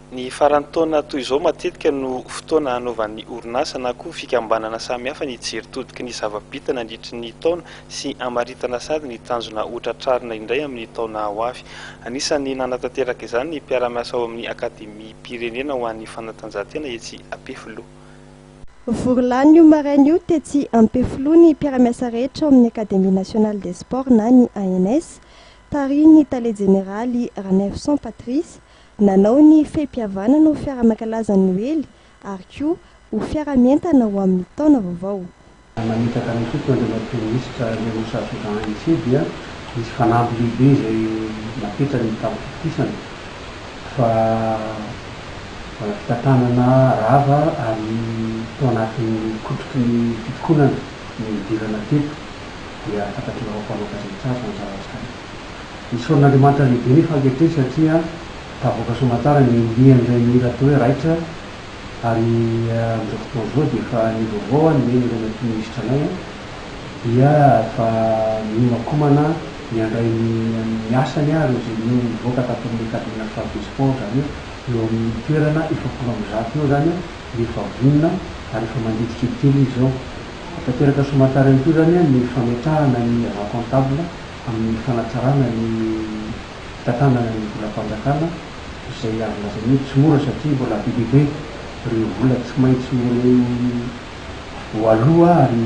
Ny faran'ny taona toy izao matetika no fotoana hanaovan'ny orinasa na koa fikambanana samihafa ny jery todiky ny zava-bita nandritry ny taona sy hamaritana sady ny tanjona hotratrarina indray amin'ny taona ho avy. Anisan'ny nanatanteraka izany ny mpiara-miasa ao amin'ny Akademiam-pirenena ho an'ny fanatanjahantena etsy Ampefiloha. Vory lany io maraina io tetsy Ampefiloha ny mpiara-miasa rehetra ao amin'ny Académie Nationale des Sports na ny ANS, tarihin'ny tale jeneraly Ranaivoson Patrice, nanao ny fehim-pihavanana ho fiara-mankalaza ny Noely ary koa ho fiara-mientana ho amin'ny taona vaovao. Nametraka ny fotony Andriamatoa Minisitra Andriamosarison Jean Anicet dia nisy fanamby lehibe izay napetrany tamin'ny fitokisana fa fitantanana rava ary tao anatin'ny kotroky ny fitokonana no nidirana teto dia fantatr'ireo mpanao gazety tsara izany zavatra izany. Isaoran'Andriamanitra lehibe nefa ankehitriny satria tavoaka soamantsara ny andian'ilay mihira atao hoe raitra Ary amin'izao fotoana izao dia efa ny vaovao nomeny ireo mety minisitra anay dia efa miomakomana ny handray ny ny asany ireo izay nivoaka tato amin'ny Académie Nationale des Sports, izany hoe eo amin'ny toerana 140 eo izany no efa vonona ary efa mandeha tsikelikely izy izao. Tanteraka soamantsara ihany koa izany ny fametrahana ny agent comptable amin'ny fanatsarana ny fitantanana ny volam-panjakana. Izay azo lazaina hoe tsy mora satria mbola be dia be ireo vola tsy maintsy ho aloa ary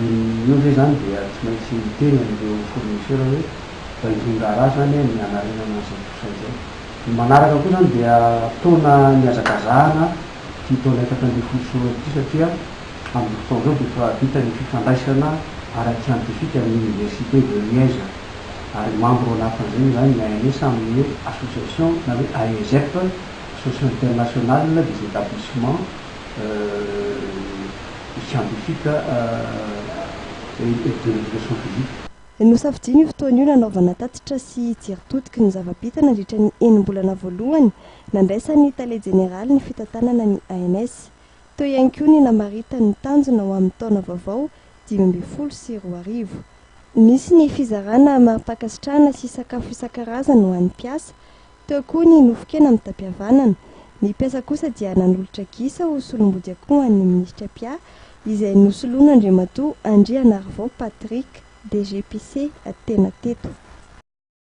eo izay izany dia tsy maintsy miteny an'ireo fournisseur hoe mba hindron-draharaha izany ny hanarenana an'izay trosa izay. Ny manaraka koa izany dia taona nihazakazahana ity taona 2014 ity satria amin'izao fotoana izao dia efa vita ny fifandraisana ara-tsiantifika amin'ny université de Liège. Ary membre ao anatin'izay moa izany ny ANS amin'ny hoe association na hoe AESEP, Association Internationale des Etablissements Scientifiques et de l'Education Physique. Nosafidiana io fotoana io nanaovana tatitra sy jery todiky ny zava-bita nandritra ny enim-bolana voalohany nandraisan'ny tale jeneraly ny fitantanana ny ANS. Teo ihany koa ny namaritany ny tanjona ho amin'ny taona vaovao 2015. Nisy ny fizarana mari-pankasitrahana sy sakafo isan-karazany ho an'ny mpiasa, teo koa ny nofon-kena mitam-pihavanana. Ny mpiasa kosa dia nanolotra gisa ho solombody akoho ho an'ny minisitra mpiahy, izay nosoloin'Andriamatoa Andrianarivao Patrick, DGPC, tena teto.